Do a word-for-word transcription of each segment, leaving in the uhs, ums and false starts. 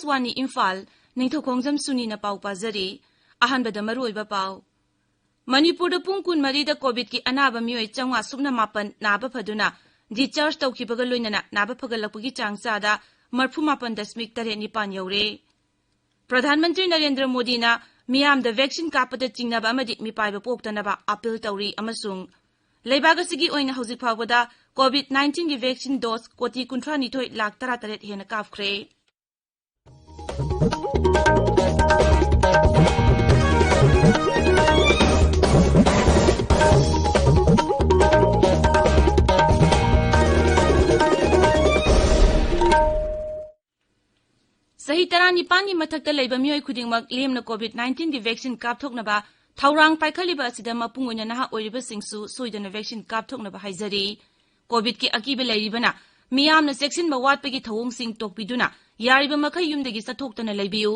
ꯋꯥꯅꯤ ꯏꯝꯐꯥꯜ, ꯅꯤꯡꯊꯧꯈꯣꯡꯖꯝ ꯁꯨꯅꯤꯅ ꯄꯥꯎ ꯄꯥꯖꯔꯤ꯫ ꯑꯍꯥꯟꯕꯗ ꯃꯔꯨꯑꯣꯏꯕ ꯄꯥꯎ꯫ ꯃꯅꯤꯄꯨꯔꯗ ꯄꯨꯡ ꯀꯨꯟꯃꯔꯤꯗ ꯀꯣꯚꯤꯗꯀꯤ ꯑꯅꯥꯕ ꯃꯤꯑꯣꯏ ꯆꯥꯝꯃꯉꯥ ꯁꯨꯞꯅ ꯃꯥꯄꯟ ꯅꯥꯕ ꯐꯗꯨꯅ discharge ꯇꯧꯈꯤꯕꯒ ꯂꯣꯏꯅꯅ ꯅꯥꯕ ꯐꯒꯠꯂꯛꯄꯒꯤ ꯆꯥꯡ ꯆꯥꯗ ꯃꯔꯐꯨ ꯃꯥꯄꯟ ꯗꯁꯃꯤꯛ ꯇꯔꯦꯠ ꯅꯤꯄꯥꯟ ꯌꯧꯔꯦ꯫ ꯄ꯭ꯔꯙꯥꯟ ꯃꯟꯇ꯭ꯔꯤ ꯅꯔꯦꯟꯗ꯭ꯔ ꯃꯣꯗꯤꯅ ꯃꯤꯌꯥꯝꯗ vaccine ꯀꯥꯞꯄꯗ ꯆꯤꯡꯅꯕ ꯑꯃꯗꯤ ꯃꯤꯄꯥꯏꯕ ꯄꯣꯛꯇꯅꯕ appeal ꯇꯧꯔꯤ ꯑꯃꯁꯨꯡ ꯂꯩꯕꯥꯛ ꯑꯁꯤꯒꯤ ꯑꯣꯏꯅ ꯍꯧꯖꯤꯛ ꯐꯥꯎꯕꯗ COVID nineteen ꯒꯤ vaccine dose ꯀꯣꯇꯤ ꯀꯨꯟꯊ꯭ꯔꯥ ꯅꯤꯊꯣꯏ ꯂꯥꯈ ꯇꯔꯥ ꯇꯔꯦꯠ ꯍꯦꯟꯅ ꯀꯥꯞꯈ꯭ꯔꯦ꯫ ꯆꯍꯤ ꯇꯔꯥꯅꯤꯄꯥꯟꯒꯤ ꯃꯊꯛꯇ ꯂꯩꯕ ꯃꯤꯑꯣꯏ ꯈꯨꯗꯤꯡꯃꯛ ꯂꯦꯝꯅ COVID nineteen ꯒꯤ vaccine ꯀꯥꯞꯊꯣꯛꯅꯕ ꯊꯧꯔꯥꯡ ꯄꯥꯏꯈꯠꯂꯤꯕ ꯑꯁꯤꯗ ꯃꯄꯨꯡ ꯑꯣꯏꯅ ꯅꯍꯥ ꯑꯣꯏꯔꯤꯕꯁꯤꯡꯁꯨ ꯁꯣꯏꯗꯅ vaccine ꯀꯥꯞꯊꯣꯛꯅꯕ ꯍꯥꯏꯖꯔꯤ꯫ ꯀꯣꯚꯤꯗꯀꯤ ꯑꯀꯤꯕ ꯂꯩꯔꯤꯕꯅ ꯃꯤꯌꯥꯝꯅ ꯆꯦꯛꯁꯤꯟꯕ ꯋꯥꯠꯄꯒꯤ ꯊꯧꯑꯣꯡꯁꯤꯡ ꯇꯣꯛꯄꯤꯗꯨꯅ ꯌꯥꯔꯤꯕ ꯃꯈꯩ ꯌꯨꯝꯗꯒꯤ ꯆꯠꯊꯣꯛꯇꯅ ꯂꯩꯕꯤꯌꯨ꯫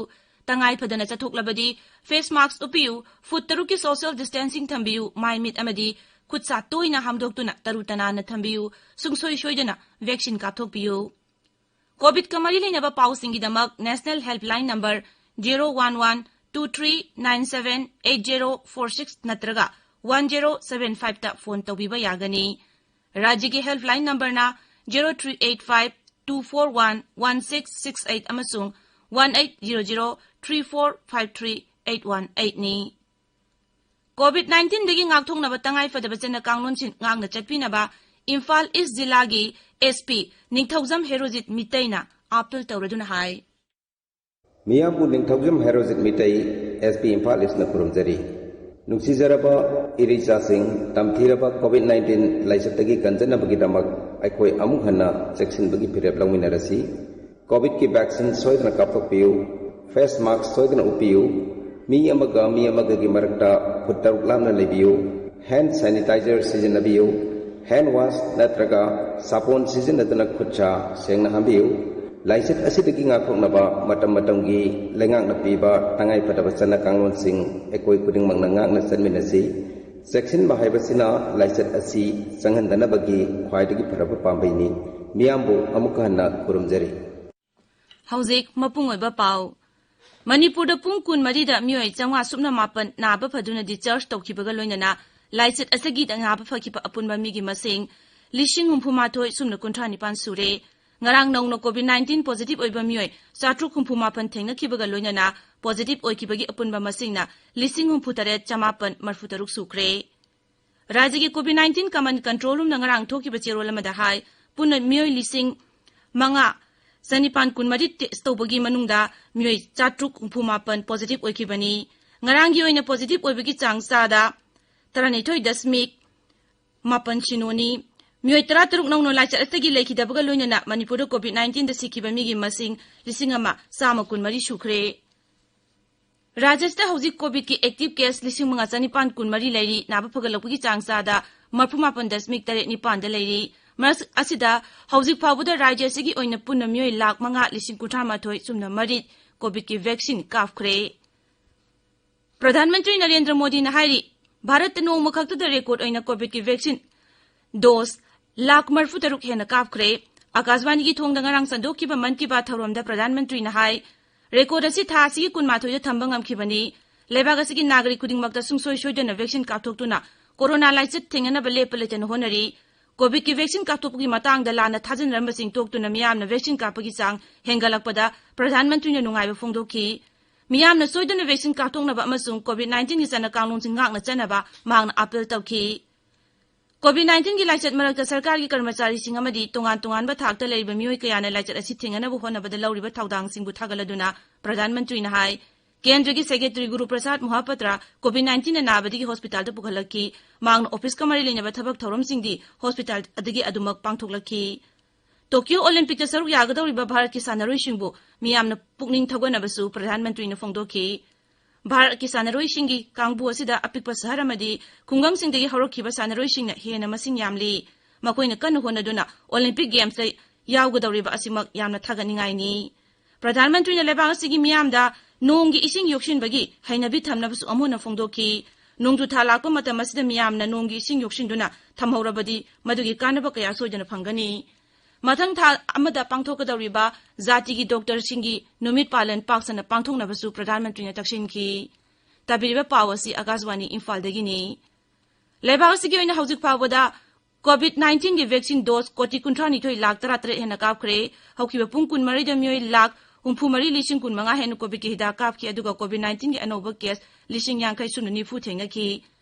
ꯇꯉꯥꯏ ꯐꯗꯅ ꯆꯠꯊꯣꯛꯂꯕꯗꯤ face mask ꯎꯞꯄꯤꯌꯨ, ꯐꯨꯠ ꯇꯔꯨꯛꯀꯤ social distancing ꯊꯝꯕꯤꯌꯨ, ꯃꯥꯏ ꯃꯤꯠ ꯑꯃꯗꯤ ꯈꯨꯠ ꯁꯥ ꯇꯣꯏꯅ ꯍꯥꯝꯗꯣꯛꯇꯨꯅ ꯇꯔꯨ ꯇꯅꯥꯟꯅ ꯊꯝꯕꯤꯌꯨ꯫ ꯁꯨꯡꯁꯣꯏ ꯁꯣꯏꯗꯅ vaccine ꯀꯥꯞꯊꯣꯛꯄꯤꯌꯨ꯫ ꯀꯣꯚꯤꯗꯀ ꯃꯔꯤ ꯂꯩꯅꯕ ꯄꯥꯎꯁꯤꯡꯒꯤꯗꯃꯛ National Helpline number zero one one two three nine seven eight zero four six ꯅꯠꯇ꯭ꯔꯒ one zero seven five ꯇ phone ꯇꯧꯕꯤꯕ ꯌꯥꯒꯅꯤ꯫ ꯔꯥꯖ꯭ꯌꯒꯤ helpline numberꯅ zero three eight five two four one one six six eight ꯑꯃꯁꯨꯡ one eight zero zero three four five three eight one eight ꯅꯤ꯫ COVID nineteen ꯗꯒꯤ ꯉꯥꯛꯊꯣꯛꯅꯕ ꯇꯉꯥꯏ ꯐꯗꯕ ꯆꯠꯅ ꯀꯥꯡꯂꯣꯟꯁꯤꯡ ꯉꯥꯛꯅ ꯆꯠꯄꯤꯅꯕ ꯏꯝꯐꯥꯜ ꯏꯁ ꯖꯤꯂꯥꯒꯤ SP ꯅꯤꯡꯊꯧꯖꯝ ꯍꯦꯔꯣꯖꯤꯠ ꯃꯤꯇꯩꯅ appeal ꯇꯧꯔꯗꯨꯅ ꯍꯥꯏ꯫ ꯃꯤꯌꯥꯝꯕꯨ ꯅꯤꯡꯊꯧꯖꯝ ꯍꯦꯔꯣꯖꯤꯠ ꯃꯤꯇꯩ, SP ꯏꯝꯐꯥꯜ ꯏꯁꯅ ꯈꯨꯔꯨꯝꯖꯔꯤ꯫ ꯅꯨꯡꯁꯤꯖꯔꯕ ꯏꯔꯩꯆꯥꯁꯤꯡ, ꯇꯝꯊꯤꯔꯕ COVID nineteen ꯂꯥꯏꯆꯠꯇꯒꯤ ꯀꯟꯖꯅꯕꯒꯤꯗꯃꯛ ꯑꯩꯈꯣꯏ ꯑꯃꯨꯛ ꯍꯟꯅ ꯆꯦꯛꯁꯤꯟꯕꯒꯤ ꯐꯤꯔꯦꯞ ꯂꯧꯃꯤꯟꯅꯔꯁꯤ꯫ ꯀꯣꯚꯤꯗꯀꯤ vaccine ꯁꯣꯏꯗꯅ ꯀꯥꯞꯊꯣꯛꯄꯤꯌꯨ꯫ Face mask ꯁꯣꯏꯗꯅ ꯎꯞꯄꯤꯌꯨ꯫ ꯃꯤ ꯑꯃꯒ ꯃꯤ ꯑꯃꯒꯒꯤ ꯃꯔꯛꯇ ꯐꯨꯠ ꯇꯔꯨꯛ ꯂꯥꯞꯅ ꯂꯩꯕꯤꯌꯨ꯫ Hand sanitizer ꯁꯤꯖꯤꯟꯅꯕꯤꯌꯨ꯫ Hand wash ꯅꯠꯇ꯭ꯔꯒ ꯁꯥꯄꯣꯟ ꯁꯤꯖꯤꯟꯅꯗꯨꯅ ꯈꯨꯠ ꯁꯥ ꯁꯦꯡꯅ ꯍꯥꯝꯕꯤꯌꯨ꯫ ꯂꯥꯏꯆꯠ ꯑꯁꯤꯗꯒꯤ ꯉꯥꯛꯊꯣꯛꯅꯕ ꯃꯇꯝ ꯃꯇꯝꯒꯤ ꯂꯩꯉꯥꯛꯅ ꯄꯤꯕ ꯇꯉꯥꯏ ꯐꯗꯕ ꯆꯠꯅ ꯀꯥꯡꯂꯣꯟꯁꯤꯡ ꯑꯩꯈꯣꯏ ꯈꯨꯗꯤꯡꯃꯛꯅ ꯉꯥꯛꯅ ꯆꯠꯃꯤꯟꯅꯁꯤ꯫ ꯆꯦꯛꯁꯤꯟꯕ ꯍꯥꯏꯕꯁꯤꯅ ꯂꯥꯏꯆꯠ ꯑꯁꯤ ꯆꯪꯍꯟꯗꯅꯕꯒꯤ ꯈ꯭ꯋꯥꯏꯗꯒꯤ ꯐꯔꯕ ꯄꯥꯝꯕꯩꯅꯤ꯫ ꯃꯤꯌꯥꯝꯕꯨ ꯑꯃꯨꯛꯀ ꯍꯟꯅ ꯈꯨꯔꯨꯝꯖꯔꯤ꯫ ꯍꯧꯖꯤꯛ ꯃꯄꯨꯡ ꯑꯣꯏꯕ ꯄꯥꯎ꯫ ꯃꯅꯤꯄꯨꯔꯗ ꯄꯨꯡ ꯀꯨꯟꯃꯔꯤꯗ ꯃꯤꯑꯣꯏ ꯆꯥꯝꯃꯉꯥ ꯁꯨꯞꯅ ꯃꯥꯄꯟ ꯅꯥꯕ ꯐꯗꯨꯅ discharge ꯇꯧꯈꯤꯕꯒ ꯂꯣꯏꯅꯅ ꯂꯥꯏꯆꯠ ꯑꯁꯤꯒꯤ ꯅꯥꯕ ꯐꯈꯤꯕ ꯑꯄꯨꯟꯕ ꯃꯤꯒꯤ ꯃꯁꯤꯡ ꯂꯤꯁꯤꯡ ꯍꯨꯝꯐꯨ ꯃꯥꯊꯣꯏ ꯁꯨꯞꯅ ꯀꯨꯟꯊ꯭ꯔꯥ ꯅꯤꯄꯥꯟ ꯁꯨꯔꯦ꯫ ꯉꯔꯥꯡ ꯅꯧꯅ COVID nineteen positive ꯑꯣꯏꯕ ꯃꯤꯑꯣꯏ ꯆꯥꯇ꯭ꯔꯨꯛ ꯍꯨꯝꯐꯨ ꯃꯥꯄꯟ ꯊꯦꯡꯅꯈꯤꯕꯒ ꯂꯣꯏꯅꯅ positive ꯑꯣꯏꯈꯤꯕꯒꯤ ꯑꯄꯨꯟꯕ ꯃꯁꯤꯡꯅ ꯂꯤꯁꯤꯡ ꯍꯨꯝꯐꯨ ꯇꯔꯦꯠ ꯆꯃꯥꯄꯟ ꯃꯔꯤꯐꯨ ꯇꯔꯨꯛ ꯁꯨꯈ꯭ꯔꯦ꯫ ꯔꯥꯖ꯭ꯌꯒꯤ COVID nineteen command control roomꯅ ꯉꯔꯥꯡ ꯊꯣꯛꯈꯤꯕ ꯆꯦꯔꯣꯜ ꯑꯃꯗ ꯍꯥꯏ, ꯄꯨꯟꯅ ꯃꯤꯑꯣꯏ ꯂꯤꯁꯤꯡ ꯃꯉꯥ ꯆꯅꯤꯄꯥꯟ ꯀꯨꯟꯃꯔꯤ test ꯇꯧꯕꯒꯤ ꯃꯅꯨꯡꯗ ꯃꯤꯑꯣꯏ ꯆꯥꯇ꯭ꯔꯨꯛ ꯍꯨꯝꯐꯨ ꯃꯥꯄꯟ positive ꯑꯣꯏꯈꯤꯕꯅꯤ꯫ ꯉꯔꯥꯡꯒꯤ ꯑꯣꯏꯅ positive ꯑꯣꯏꯕꯒꯤ ꯆꯥꯡ ꯆꯥꯗ ꯇꯔꯥꯅꯤꯊꯣꯏ ꯗꯁꯃꯤꯛ ꯃꯥꯄꯟ ꯁꯤꯅꯣꯅꯤ꯫ ꯃꯤꯑꯣꯏ ꯇꯔꯥꯇꯔꯨꯛ ꯅꯧꯅ ꯂꯥꯏꯆꯠ ꯑꯁꯤꯒꯤ ꯂꯩꯈꯤꯗꯕꯒ ꯂꯣꯏꯅꯅ ꯃꯅꯤꯄꯨꯔꯗ COVID nineteenꯗ ꯁꯤꯈꯤꯕ ꯃꯤꯒꯤ ꯃꯁꯤꯡ ꯂꯤꯁꯤꯡ ꯑꯃ ꯆꯥꯝꯃ ꯀꯨꯟꯃꯔꯤ ꯁꯨꯈ꯭ꯔꯦ꯫ ꯔꯥꯖ꯭ꯌꯁꯤꯗ ꯍꯧꯖꯤꯛ COVIDꯀꯤ active case ꯂꯤꯁꯤꯡ ꯃꯉꯥ ꯆꯅꯤꯄꯥꯟ ꯀꯨꯟꯃꯔꯤ ꯂꯩꯔꯤ꯫ ꯅꯥꯕ ꯐꯒꯠꯂꯛꯄꯒꯤ ꯆꯥꯡ ꯆꯥꯗ ꯃꯔꯤꯐꯨ ꯃꯥꯄꯟ ꯗꯁꯃꯤꯛ ꯇꯔꯦꯠ ꯅꯤꯄꯥꯟꯗ ꯂꯩꯔꯤ꯫ ꯃꯔꯛ ꯑꯁꯤꯗ ꯍꯧꯖꯤꯛ ꯐꯥꯎꯕꯗ ꯔꯥꯖ꯭ꯌ ꯑꯁꯤꯒꯤ ꯑꯣꯏꯅ ꯄꯨꯟꯅ ꯃꯤꯑꯣꯏ ꯂꯥꯈ ꯃꯉꯥ ꯂꯤꯁꯤꯡ ꯀꯨꯟꯊ꯭ꯔꯥ ꯃꯥꯊꯣꯏ ꯆꯨꯝꯅ ꯃꯔꯤ COVIDꯀꯤ vaccine ꯀꯥꯞꯈ꯭ꯔꯦ꯫ ꯄ꯭ꯔꯙꯥꯟ ꯃꯟꯇ꯭ꯔꯤ ꯅꯔꯦꯟꯗ꯭ꯔ ꯃꯣꯗꯤꯅ ꯍꯥꯏꯔꯤ, ꯚꯥꯔꯠꯇ ꯅꯣꯡꯃ ꯈꯛꯇꯗ record ꯑꯣꯏꯅ COVIDꯀꯤ vaccine dose ꯂꯥꯈ ꯃꯔꯤꯐꯨ ꯇꯔꯨꯛ ꯍꯦꯟꯅ ꯀꯥꯞꯈ꯭ꯔꯦ꯫ ꯑꯀꯥꯁꯕꯥꯅꯤꯒꯤ ꯊꯣꯡꯗ ꯉꯔꯥꯡ ꯁꯟꯗꯣꯛꯈꯤꯕ ꯃꯟ ꯀꯤ ꯕꯥꯠ ꯊꯧꯔꯝꯗ ꯄ꯭ꯔꯙꯥꯟ ꯃꯟꯇ꯭ꯔꯤꯅ ꯍꯥꯏ, record ꯑꯁꯤ ꯊꯥ ꯑꯁꯤꯒꯤ ꯀꯨꯟꯃꯥꯊꯣꯏꯗ ꯊꯝꯕ ꯉꯝꯈꯤꯕꯅꯤ꯫ ꯂꯩꯕꯥꯛ ꯑꯁꯤꯒꯤ ꯅꯥꯒꯔꯤꯛ ꯈꯨꯗꯤꯡꯃꯛꯇ ꯁꯨꯡꯁꯣꯏ ꯁꯣꯏꯗꯅ vaccine ꯀꯥꯞꯊꯣꯛꯇꯨꯅ ꯀꯣꯔꯣꯅꯥ ꯂꯥꯏꯆꯠ ꯊꯦꯡꯅꯅꯕ ꯂꯦꯞꯄ ꯂꯩꯇꯅ ꯍꯣꯠꯅꯔꯤ꯫ COVIDꯀꯤ vaccine ꯀꯥꯞꯊꯣꯛꯄꯒꯤ ꯃꯇꯥꯡꯗ ꯂꯥꯟꯅ ꯊꯥꯖꯅꯔꯝꯕꯁꯤꯡ ꯇꯣꯛꯇꯨꯅ ꯃꯤꯌꯥꯝꯅ vaccine ꯀꯥꯞꯄꯒꯤ ꯆꯥꯡ ꯍꯦꯟꯒꯠꯂꯛꯄꯗ ꯄ꯭ꯔꯙꯥꯟ ꯃꯟꯇ꯭ꯔꯤꯅ ꯅꯨꯡꯉꯥꯏꯕ ꯐꯣꯡꯗꯣꯛꯈꯤ꯫ ꯃꯤꯌꯥꯝꯅ ꯁꯣꯏꯗꯅ vaccine ꯀꯥꯞꯊꯣꯛꯅꯕ ꯑꯃꯁꯨꯡ COVID nineteenꯒꯤ ꯆꯠꯅ ꯀꯥꯡꯂꯣꯟꯁꯤꯡ ꯉꯥꯛꯅ ꯆꯠꯅꯕ ꯃꯍꯥꯛꯅ appeal ꯇꯧꯈꯤ꯫ COVID nineteenꯒꯤ ꯂꯥꯏꯆꯠ ꯃꯔꯛꯇ ꯁꯔꯀꯥꯔꯒꯤ ꯀꯔꯃꯆꯥꯔꯤꯁꯤꯡ ꯑꯃꯗꯤ ꯇꯣꯉꯥꯟ ꯇꯣꯉꯥꯟꯕ ꯊꯥꯛꯇ ꯂꯩꯔꯤꯕ ꯃꯤꯑꯣꯏ ꯀꯌꯥꯅ ꯂꯥꯏꯆꯠ ꯑꯁꯤ ꯊꯤꯡꯅꯅꯕ ꯍꯣꯠꯅꯕꯗ ꯂꯧꯔꯤꯕ ꯊꯧꯗꯥꯡꯁꯤꯡꯕꯨ ꯊꯥꯒꯠꯂꯗꯨꯅ ꯄ꯭ꯔꯙꯥꯟ ꯃꯟꯇ꯭ꯔꯤꯅ ꯍꯥꯏ, ꯀꯦꯟꯗ꯭ꯔꯒꯤ secretary ꯒꯨꯔꯨ ꯄ꯭ꯔꯁꯥꯗ ꯃꯣꯍꯥꯄꯇ꯭ꯔ COVID nineteenꯅ ꯅꯥꯕꯗꯒꯤ hospitalꯗ ꯄꯨꯈꯠꯂꯛꯈꯤ꯫ ꯃꯍꯥꯛꯅ officeꯀ ꯃꯔꯤ ꯂꯩꯅꯕ ꯊꯕꯛ ꯊꯧꯔꯝꯁꯤꯡꯗꯤ hospital ꯑꯗꯨꯒꯤ ꯑꯗꯨꯃꯛ ꯄꯥꯡꯊꯣꯛꯂꯛꯈꯤ꯫ Tokyo Olympicꯇ ꯁꯔꯨꯛ ꯌꯥꯒꯗꯧꯔꯤꯕ ꯚꯥꯔꯠꯀꯤ ꯁꯥꯟꯅꯔꯣꯏꯁꯤꯡꯕꯨ ꯃꯤꯌꯥꯝꯅ ꯄꯨꯛꯅꯤꯡ ꯊꯧꯒꯠꯅꯕꯁꯨ ꯄ꯭ꯔꯙꯥꯟ ꯃꯟꯇ꯭ꯔꯤꯅ ꯐꯣꯡꯗꯣꯛꯈꯤ꯫ ꯚꯥꯔꯠꯀꯤ ꯁꯥꯟꯅꯔꯣꯏꯁꯤꯡꯒꯤ ꯀꯥꯡꯕꯨ ꯑꯁꯤꯗ ꯑꯄꯤꯛꯄ ꯁꯍꯔ ꯑꯃꯗꯤ ꯈꯨꯡꯒꯪꯁꯤꯡꯗꯒꯤ ꯍꯧꯔꯛꯈꯤꯕ ꯁꯥꯟꯅꯔꯣꯏꯁꯤꯡꯅ ꯍꯦꯟꯅ ꯃꯁꯤꯡ ꯌꯥꯝꯂꯤ꯫ ꯃꯈꯣꯏꯅ ꯀꯟꯅ ꯍꯣꯠꯅꯗꯨꯅ Olympic Gamesꯇ ꯌꯥꯎꯒꯗꯧꯔꯤꯕ ꯑꯁꯤꯃꯛ ꯌꯥꯝꯅ ꯊꯥꯒꯠꯅꯤꯡꯉꯥꯏꯅꯤ꯫ ꯄ꯭ꯔꯙꯥꯟ ꯃꯟꯇ꯭ꯔꯤꯅ ꯂꯩꯕꯥꯛ ꯑꯁꯤꯒꯤ ꯃꯤꯌꯥꯝꯗ ꯅꯣꯡꯒꯤ ꯏꯁꯤꯡ ꯌꯣꯛꯁꯤꯟꯕꯒꯤ ꯍꯩꯅꯕꯤ ꯊꯝꯅꯕꯁꯨ ꯑꯃꯨꯛ ꯍꯟꯅ ꯐꯣꯡꯗꯣꯛꯈꯤ꯫ ꯅꯣꯡꯖꯨ ꯊꯥ ꯂꯥꯛꯄ ꯃꯇꯝ ꯑꯁꯤꯗ ꯃꯤꯌꯥꯝꯅ ꯅꯣꯡꯒꯤ ꯏꯁꯤꯡ ꯌꯣꯛꯁꯤꯟꯗꯨꯅ ꯊꯝꯍꯧꯔꯕꯗꯤ ꯃꯗꯨꯒꯤ ꯀꯥꯟꯅꯕ ꯀꯌꯥ ꯁꯣꯏꯗꯅ ꯐꯪꯒꯅꯤ꯫ ꯃꯊꯪ ꯊꯥ ꯑꯃꯗ ꯄꯥꯡꯊꯣꯛꯀꯗꯧꯔꯤꯕ ꯖꯥꯇꯤꯒꯤ ꯗꯣꯛꯇꯔꯁꯤꯡꯒꯤ ꯅꯨꯃꯤꯠ ꯄꯥꯂꯟ ꯄꯥꯛ ꯁꯟꯅ ꯄꯥꯡꯊꯣꯛꯅꯕꯁꯨ ꯄ꯭ꯔꯙꯥꯟ ꯃꯟꯇ꯭ꯔꯤꯅ ꯇꯛꯁꯤꯟꯈꯤ꯫ ꯇꯥꯕꯤꯔꯤꯕ ꯄꯥꯎ ꯑꯁꯤ ꯑꯀꯥꯁꯕꯥꯅꯤ ꯏꯝꯐꯥꯜꯗꯒꯤꯅꯤ꯫ ꯂꯩꯕꯥꯛ ꯑꯁꯤꯒꯤ ꯑꯣꯏꯅ ꯍꯧꯖꯤꯛ ꯐꯥꯎꯕꯗ COVID nineteen ꯒꯤ vaccine dose ꯀꯣꯇꯤ ꯀꯨꯟꯊ꯭ꯔꯥ ꯅꯤꯊꯣꯏ ꯂꯥꯈ ꯇꯔꯥ ꯇꯔꯦꯠ ꯍꯦꯟꯅ ꯀꯥꯞꯈ꯭ꯔꯦ꯫ ꯍꯧꯈꯤꯕ ꯄꯨꯡ ꯀꯨꯟꯃꯔꯤꯗ ꯃꯤꯑꯣꯏ ꯂꯥꯈ ꯍꯨꯝꯐꯨ ꯃꯔꯤ ꯂꯤꯁꯤꯡ ꯀꯨꯟ ꯃꯉꯥ ꯍꯦꯟꯅ COVID ꯀꯤ ꯍꯤꯗꯥꯛ ꯀꯥꯞꯈꯤ, ꯑꯗꯨꯒ COVID nineteen ꯒꯤ ꯑꯅꯧꯕ case ꯂꯤꯁꯤꯡ ꯌꯥꯡꯈꯩ ꯁꯨꯞꯅ ꯅꯤꯐꯨ ꯊꯦꯡꯅꯈꯤ꯫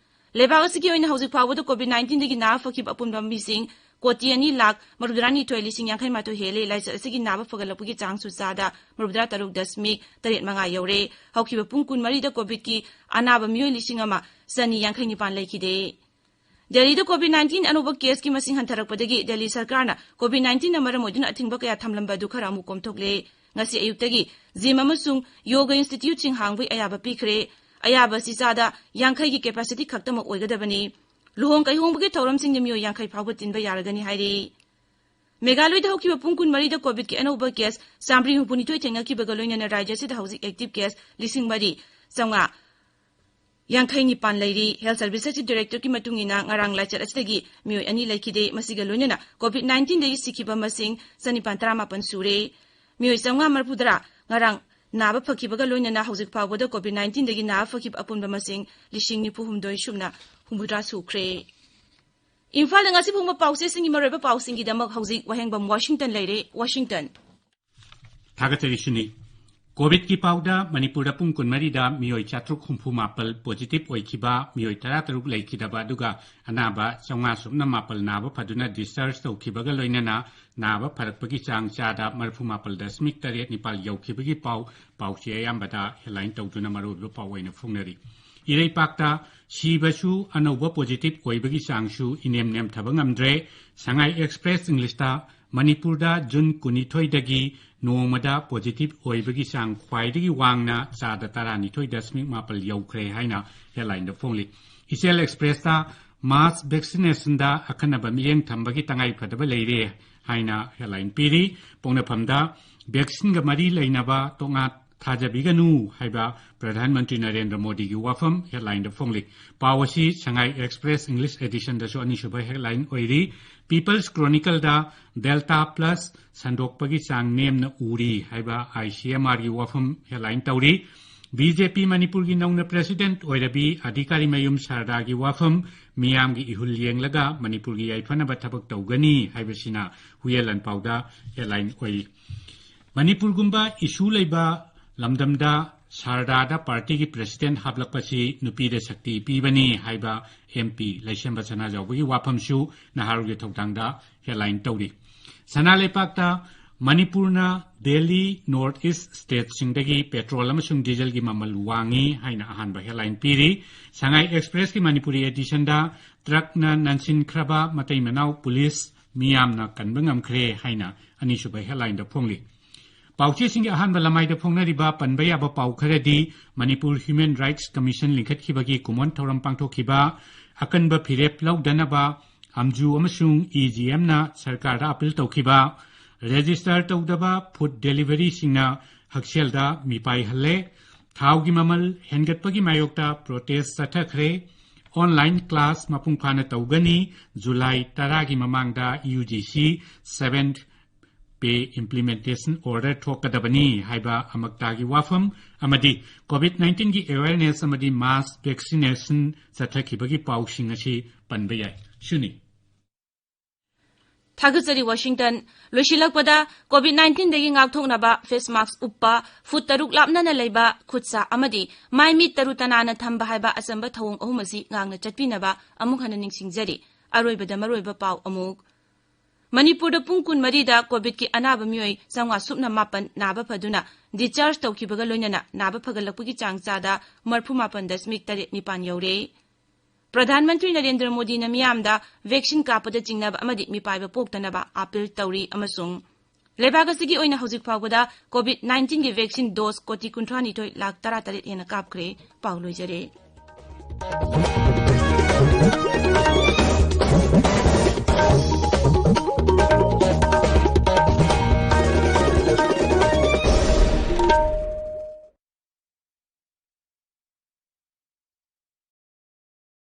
ꯂꯩꯕꯥꯛ ꯑꯁꯤꯒꯤ ꯑꯣꯏꯅ ꯍꯧꯖꯤꯛ ꯐꯥꯎꯕꯗ COVID nineteen ꯗꯒꯤ ꯅꯥꯕ ꯐꯈꯤꯕ ꯑꯄꯨꯟꯕ ꯃꯤꯁꯤꯡ ꯀꯣꯇꯤ ꯑꯅꯤ ꯂꯥꯈ ꯃꯧꯗ꯭ꯔꯥ ꯅꯤꯊꯣꯏ ꯂꯤꯁꯤꯡ ꯌꯥꯡꯈꯩ ꯃꯥꯊꯣꯏ ꯍꯦꯜꯂꯦ꯫ ꯂꯥꯏꯆꯠ ꯑꯁꯤꯒꯤ ꯅꯥꯕ ꯐꯒꯠꯂꯛꯄꯒꯤ ꯆꯥꯡꯁꯨ ꯆꯥꯗ ꯃꯧꯗ꯭ꯔꯥ ꯇꯔꯨꯛ ꯗꯁꯃꯤꯛ ꯇꯔꯦꯠ ꯃꯉꯥ ꯌꯧꯔꯦ꯫ ꯍꯧꯈꯤꯕ ꯄꯨꯡ ꯀꯨꯟꯃꯔꯤꯗ COVID ꯀꯤ ꯑꯅꯥꯕ ꯃꯤꯑꯣꯏ ꯂꯤꯁꯤꯡ ꯑꯃ ꯆꯅꯤ ꯌꯥꯡꯈꯩ ꯅꯤꯄꯥꯟ ꯂꯩꯈꯤꯗꯦ꯫ ꯗꯦꯜꯂꯤꯗ COVID nineteen ꯑꯅꯧꯕ case ꯀꯤ ꯃꯁꯤꯡ ꯍꯟꯊꯔꯛꯄꯗꯒꯤ ꯗꯦꯜꯂꯤ ꯁꯔꯀꯥꯔꯅ COVID nineteen ꯅ ꯃꯔꯝ ꯑꯣꯏꯗꯨꯅ ꯑꯊꯤꯡꯕ ꯀꯌꯥ ꯊꯝꯂꯝꯕ ꯑꯗꯨ ꯈꯔ ꯑꯃꯨꯛ ꯀꯣꯝꯊꯣꯛꯂꯦ꯫ ꯉꯁꯤ ꯑꯌꯨꯛꯇꯒꯤ gym ꯑꯃꯁꯨꯡ yoga institute ꯁꯤꯡ ꯍꯥꯡꯕꯒꯤ ꯑꯌꯥꯕ ꯄꯤꯈ꯭ꯔꯦ꯫ ꯑꯌꯥꯕ ꯑꯁꯤ ꯆꯥꯗ ꯌꯥꯡꯈꯩꯒꯤ capacity ꯈꯛꯇꯃꯛ ꯑꯣꯏꯒꯗꯕꯅꯤ꯫ ꯂꯨꯍꯣꯡ ꯀꯩꯍꯣꯡꯕꯒꯤ ꯊꯧꯔꯝꯁꯤꯡꯗ ꯃꯤꯑꯣꯏ ꯌꯥꯡꯈꯩ ꯐꯥꯎꯕ ꯇꯤꯟꯕ ꯌꯥꯔꯒꯅꯤ ꯍꯥꯏꯔꯤ꯫ ꯃꯦꯘꯥꯂꯣꯏꯗ ꯍꯧꯈꯤꯕ ꯄꯨꯡ ꯀꯨꯟꯃꯔꯤꯗ COVID ꯀꯤ ꯑꯅꯧꯕ case ꯆꯥꯃꯔꯤ ꯍꯨꯝꯐꯨ ꯅꯤꯊꯣꯏ ꯊꯦꯡꯅꯈꯤꯕꯒ ꯂꯣꯏꯅꯅ ꯔꯥꯖ꯭ꯌ ꯑꯁꯤꯗ ꯍꯧꯖꯤꯛ active case ꯂꯤꯁꯤꯡ ꯃꯔꯤ ꯆꯥꯝꯃꯉꯥ ꯌꯥꯡꯈꯩ ꯅꯤꯄꯥꯟ ꯂꯩꯔꯤ꯫ Health Services director ꯀꯤ ꯃꯇꯨꯡ ꯏꯟꯅ, ꯉꯔꯥꯡ ꯂꯥꯏꯆꯠ ꯑꯁꯤꯗꯒꯤ ꯃꯤꯑꯣꯏ ꯑꯅꯤ ꯂꯩꯈꯤꯗꯦ꯫ ꯃꯁꯤꯒ ꯂꯣꯏꯅꯅ COVID nineteen ꯗꯒꯤ ꯁꯤꯈꯤꯕ ꯃꯁꯤꯡ ꯆꯅꯤꯄꯥꯟ ꯇꯔꯥꯃꯥꯄꯟ ꯁꯨꯔꯦ꯫ ꯃꯤꯑꯣꯏ ꯆꯥꯝꯃꯉꯥ ꯃꯔꯤꯐꯨꯇꯔꯥ ꯉꯔꯥꯡ ꯅꯥꯕ ꯐꯈꯤꯕꯒ ꯂꯣꯏꯅꯅ ꯍꯧꯖꯤꯛ ꯐꯥꯎꯕꯗ COVID nineteen ꯗꯒꯤ ꯅꯥꯕ ꯐꯈꯤꯕ ꯑꯄꯨꯟꯕ ꯃꯁꯤꯡ ꯂꯤꯁꯤꯡ ꯅꯤꯐꯨ ꯍꯨꯝꯗꯣꯏ ꯁꯨꯞꯅ ꯍꯨꯝꯐꯨꯇꯔꯥ ꯁꯨꯈ꯭ꯔꯦ꯫ ꯏꯝꯐꯥꯜꯗ ꯉꯁꯤ ꯐꯣꯡꯕ ꯄꯥꯎꯆꯦꯁꯤꯡꯒꯤ ꯃꯔꯨꯑꯣꯏꯕ ꯄꯥꯎꯁꯤꯡꯒꯤꯗꯃꯛ ꯍꯧꯖꯤꯛ ꯋꯥꯍꯦꯡꯕꯝ ꯋꯥꯁꯤꯡꯇꯟ ꯂꯩꯔꯦ꯫ ꯋꯥꯁꯤꯡꯇꯟ꯫ ꯊꯥꯒꯠꯆꯔꯤ ꯁꯨꯅꯤ꯫ COVID ꯀꯤ ꯄꯥꯎꯗ ꯃꯅꯤꯄꯨꯔꯗ ꯄꯨꯡ ꯀꯨꯟꯃꯔꯤꯗ ꯃꯤꯑꯣꯏ ꯆꯥꯇ꯭ꯔꯨꯛ ꯍꯨꯝꯐꯨ ꯃꯥꯄꯜ positive ꯑꯣꯏꯈꯤꯕ, ꯃꯤꯑꯣꯏ ꯇꯔꯥꯇꯔꯨꯛ ꯂꯩꯈꯤꯗꯕ, ꯑꯗꯨꯒ ꯑꯅꯥꯕ ꯆꯥꯝꯃꯉꯥ ꯁꯨꯞꯅ ꯃꯥꯄꯜ ꯅꯥꯕ ꯐꯗꯨꯅ discharge ꯇꯧꯈꯤꯕꯒ ꯂꯣꯏꯅꯅ ꯅꯥꯕ ꯐꯔꯛꯄꯒꯤ ꯆꯥꯡ ꯆꯥꯗ ꯃꯔꯤꯐꯨ ꯃꯥꯄꯜ ꯗꯁꯃꯤꯛ ꯇꯔꯦꯠ ꯅꯤꯄꯥꯜ ꯌꯧꯈꯤꯕꯒꯤ ꯄꯥꯎ ꯄꯥꯎꯆꯦ ꯑꯌꯥꯝꯕꯗ headline ꯇꯧꯗꯨꯅ ꯃꯔꯨꯑꯣꯏꯕ ꯄꯥꯎ ꯑꯣꯏꯅ ꯐꯣꯡꯅꯔꯤ꯫ ꯏꯔꯩꯄꯥꯛꯇ ꯁꯤꯕꯁꯨ ꯑꯅꯧꯕ positive ꯑꯣꯏꯕꯒꯤ ꯆꯥꯡꯁꯨ ꯏꯅꯦꯝ ꯅꯦꯝꯊꯕ ꯉꯝꯗ꯭ꯔꯦ꯫ ꯁꯉꯥꯏ Express English ꯇ ꯃꯅꯤꯄꯨꯔꯗ ꯖꯨꯟ ꯀꯨꯟꯅꯤꯊꯣꯏꯗꯒꯤ ꯅꯣꯡꯃꯗ positive ꯑꯣꯏꯕꯒꯤ ꯆꯥꯡ ꯈ꯭ꯋꯥꯏꯗꯒꯤ ꯋꯥꯡꯅ ꯆꯥꯗ ꯇꯔꯥꯅꯤꯊꯣꯏ ꯗꯁꯃꯤꯛ ꯃꯥꯄꯜ ꯌꯧꯈ꯭ꯔꯦ ꯍꯥꯏꯅ headline ꯗ ꯐꯣꯡꯂꯤ꯫ ꯏꯆꯦꯜ Express ꯇ mass vaccination ꯗ ꯑꯈꯟꯅꯕ ꯃꯤꯠꯌꯦꯡ ꯊꯝꯕꯒꯤ ꯇꯉꯥꯏ ꯐꯗꯕ ꯂꯩꯔꯦ ꯍꯥꯏꯅ headline ꯄꯤꯔꯤ꯫ ꯄꯣꯛꯅꯐꯝꯗ vaccine ꯒ ꯃꯔꯤ ꯂꯩꯅꯕ ꯇꯣꯉꯥꯟ ꯊꯥꯖꯕꯤꯒꯅꯨ ꯍꯥꯏꯕ ꯄ꯭ꯔꯙꯥꯟ ꯃꯟꯇ꯭ꯔꯤ ꯅꯔꯦꯟꯗ꯭ꯔ ꯃꯣꯗꯤꯒꯤ ꯋꯥꯐꯝ headlineꯗ ꯐꯣꯡꯂꯤ꯫ ꯄꯥꯎ ꯑꯁꯤ Sangai Express English editionꯗꯁꯨ ꯑꯅꯤꯁꯨꯕ headline ꯑꯣꯏꯔꯤ꯫ People's Chronicleꯗ Delta Plus ꯁꯟꯗꯣꯛꯄꯒꯤ ꯆꯥꯡ ꯅꯦꯝꯅ ꯎꯔꯤ ꯍꯥꯏꯕ ICMRꯒꯤ ꯋꯥꯐꯝ headline ꯇꯧꯔꯤ꯫ BJP ꯃꯅꯤꯄꯨꯔꯒꯤ ꯅꯧꯅ president ꯑꯣꯏꯔꯕꯤ ꯑꯙꯤꯀꯥꯔꯤ ꯃꯌꯨꯝ ꯁꯥꯔꯗꯥꯒꯤ ꯋꯥꯐꯝ ꯃꯤꯌꯥꯝꯒꯤ ꯏꯍꯨꯜ ꯌꯦꯡꯂꯒ ꯃꯅꯤꯄꯨꯔꯒꯤ ꯌꯥꯏꯐꯅꯕ ꯊꯕꯛ ꯇꯧꯒꯅꯤ ꯍꯥꯏꯕꯁꯤꯅ ꯍꯨꯌꯦꯟ ꯂꯥꯟꯄꯥꯎꯗ headline ꯑꯣꯏꯔꯤ꯫ ꯃꯅꯤꯄꯨꯔꯒꯨꯝꯕ issue ꯂꯩꯕ ꯂꯝꯗꯝꯗ ꯁꯥꯔꯗꯥꯗ partyꯒꯤ president ꯍꯥꯞꯂꯛꯄꯁꯤ ꯅꯨꯄꯤꯗ ꯁꯛꯇꯤ ꯄꯤꯕꯅꯤ ꯍꯥꯏꯕ MP ꯂꯩꯁꯦꯝꯕ ꯁꯅꯥꯖꯥꯎꯕꯒꯤ ꯋꯥꯐꯝꯁꯨ ꯅꯍꯥꯔꯣꯜꯒꯤ ꯊꯧꯗꯥꯡꯗ headline ꯇꯧꯔꯤ꯫ ꯁꯅꯥ ꯂꯩꯄꯥꯛꯇ ꯃꯅꯤꯄꯨꯔꯅ Delhi North East stateꯁꯤꯡꯗꯒꯤ petrol ꯑꯃꯁꯨꯡ dieselꯒꯤ ꯃꯃꯜ ꯋꯥꯡꯉꯤ ꯍꯥꯏꯅ ꯑꯍꯥꯟꯕ headline ꯄꯤꯔꯤ꯫ Sangai Expressꯀꯤ ꯃꯅꯤꯄꯨꯔꯤ editionꯗ truckꯅ ꯅꯟꯁꯤꯟꯈ꯭ꯔꯕ ꯃꯇꯩ ꯃꯅꯥꯎ police ꯃꯤꯌꯥꯝꯅ ꯀꯟꯕ ꯉꯝꯈ꯭ꯔꯦ ꯍꯥꯏꯅ ꯑꯅꯤꯁꯨꯕ headlineꯗ ꯐꯣꯡꯂꯤ꯫ ꯄꯥꯎꯆꯦꯁꯤꯡꯒꯤ ꯑꯍꯥꯟꯕ ꯂꯃꯥꯏꯗ ꯐꯣꯡꯅꯔꯤꯕ ꯄꯟꯕ ꯌꯥꯕ ꯄꯥꯎ ꯈꯔꯗꯤ ꯃꯅꯤꯄꯨꯔ Human Rights Commission ꯂꯤꯡꯈꯠꯈꯤꯕꯒꯤ ꯀꯨꯝꯑꯣꯟ ꯊꯧꯔꯝ ꯄꯥꯡꯊꯣꯛꯈꯤꯕ, ꯑꯀꯟꯕ ꯐꯤꯔꯦꯞ ꯂꯧꯗꯅꯕ ꯑꯝꯖꯨ ꯑꯃꯁꯨꯡ EGMꯅ ꯁꯔꯀꯥꯔꯗ appeal ꯇꯧꯈꯤꯕ, register ꯇꯧꯗꯕ food deliveryꯁꯤꯡꯅ ꯍꯛꯁꯦꯜꯗ ꯃꯤꯄꯥꯏꯍꯜꯂꯦ, ꯊꯥꯎꯒꯤ ꯃꯃꯜ ꯍꯦꯟꯒꯠꯄꯒꯤ ꯃꯥꯌꯣꯛꯇ protest ꯆꯠꯊꯈ꯭ꯔꯦ, online class ꯃꯄꯨꯡ ꯐꯥꯅ ꯇꯧꯒꯅꯤ, ꯖꯨꯂꯥꯏ ꯇꯔꯥꯒꯤ ꯃꯃꯥꯡꯗ UGC seventh pay implementation order ꯊꯣꯛꯀꯗꯕꯅꯤ ꯍꯥꯏꯕ ꯑꯃꯛꯇꯥꯒꯤ ꯋꯥꯐꯝ ꯑꯃꯗꯤ COVID nineteenꯒꯤ awareness ꯑꯃꯗꯤ mass vaccination ꯆꯠꯊꯈꯤꯕꯒꯤ ꯄꯥꯎꯁꯤꯡ ꯑꯁꯤ ꯄꯟꯕ ꯌꯥꯏ꯫ ꯁꯤꯅꯤ꯫ ꯊꯥꯒꯠꯆꯔꯤ, ꯋꯥꯁꯤꯡꯇꯟ꯫ ꯂꯣꯏꯁꯤꯜꯂꯛꯄꯗ, COVID nineteenꯗꯒꯤ ꯉꯥꯛꯊꯣꯛꯅꯕ face mask ꯎꯞꯄ, ꯐꯨꯠ ꯇꯔꯨꯛ ꯂꯥꯞꯅꯅ ꯂꯩꯕ, ꯈꯨꯠ ꯁꯥ ꯑꯃꯗꯤ ꯃꯥꯏ ꯃꯤꯠ ꯇꯔꯨ ꯇꯅꯥꯟꯅ ꯊꯝꯕ ꯍꯥꯏꯕ ꯑꯆꯝꯕ ꯊꯧꯑꯣꯡ ꯑꯍꯨꯝ ꯑꯁꯤ ꯉꯥꯛꯅ ꯆꯠꯄꯤꯅꯕ ꯑꯃꯨꯛ ꯍꯟꯅ ꯅꯤꯡꯁꯤꯡꯖꯔꯤ꯫ ꯑꯔꯣꯏꯕꯗ ꯃꯔꯨꯑꯣꯏꯕ ꯄꯥꯎ ꯑꯃꯨꯛ꯫ ꯃꯅꯤꯄꯨꯔꯗ ꯄꯨꯡ ꯀꯨꯟꯃꯔꯤꯗ COVIDꯀꯤ ꯑꯅꯥꯕ ꯃꯤꯑꯣꯏ ꯆꯥꯝꯃꯉꯥ ꯁꯨꯞꯅ ꯃꯥꯄꯟ ꯅꯥꯕ ꯐꯗꯨꯅ discharge ꯇꯧꯈꯤꯕꯒ ꯂꯣꯏꯅꯅ ꯅꯥꯕ ꯐꯒꯠꯂꯛꯄꯒꯤ ꯆꯥꯡ ꯆꯥꯗ ꯃꯔꯤꯐꯨ ꯃꯥꯄꯟ ꯗꯁꯃꯤꯛ ꯇꯔꯦꯠ ꯅꯤꯄꯥꯟ ꯌꯧꯔꯦ꯫ ꯄ꯭ꯔꯙꯥꯟ ꯃꯟꯇ꯭ꯔꯤ ꯅꯔꯦꯟꯗ꯭ꯔ ꯃꯣꯗꯤꯅ ꯃꯤꯌꯥꯝꯗ vaccine ꯀꯥꯞꯄꯗ ꯆꯤꯡꯅꯕ ꯑꯃꯗꯤ ꯃꯤꯄꯥꯏꯕ ꯄꯣꯛꯇꯅꯕ appeal ꯇꯧꯔꯤ ꯑꯃꯁꯨꯡ ꯂꯩꯕꯥꯛ ꯑꯁꯤꯒꯤ ꯑꯣꯏꯅ ꯍꯧꯖꯤꯛ ꯐꯥꯎꯕꯗ COVID nineteenꯒꯤ vaccine dose ꯀꯣꯇꯤ ꯀꯨꯟꯊ꯭ꯔꯥ ꯅꯤꯊꯣꯏ ꯂꯥꯈ ꯇꯔꯥ ꯇꯔꯦꯠ ꯍꯦꯟꯅ ꯀꯥꯞꯈ꯭ꯔꯦ꯫ ꯄꯥꯎ ꯂꯣꯏꯖꯔꯦ꯫